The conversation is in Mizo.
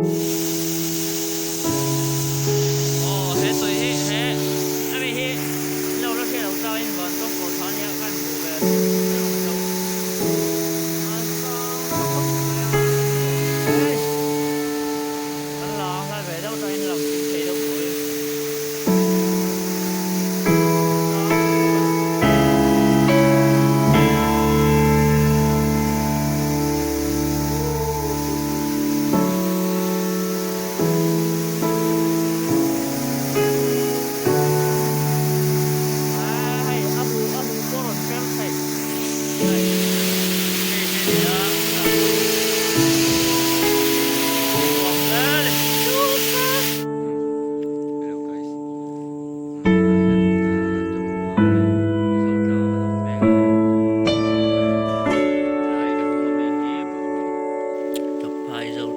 Aw he tui hi he hemi hi lo la hriat loh chauhin van tawng kawr tha nia ka inhmuh ve Kan la a hlai ve deuh tawhin lang kim thei deuh turin. Hei a hu a hu pawh rawn fer theih hei hei hi nia nuam hle a ni. Hello guys tunah hian Champhai Zotlang an awm mek a hei helai ka hnung ami hi Champhai Zotlang.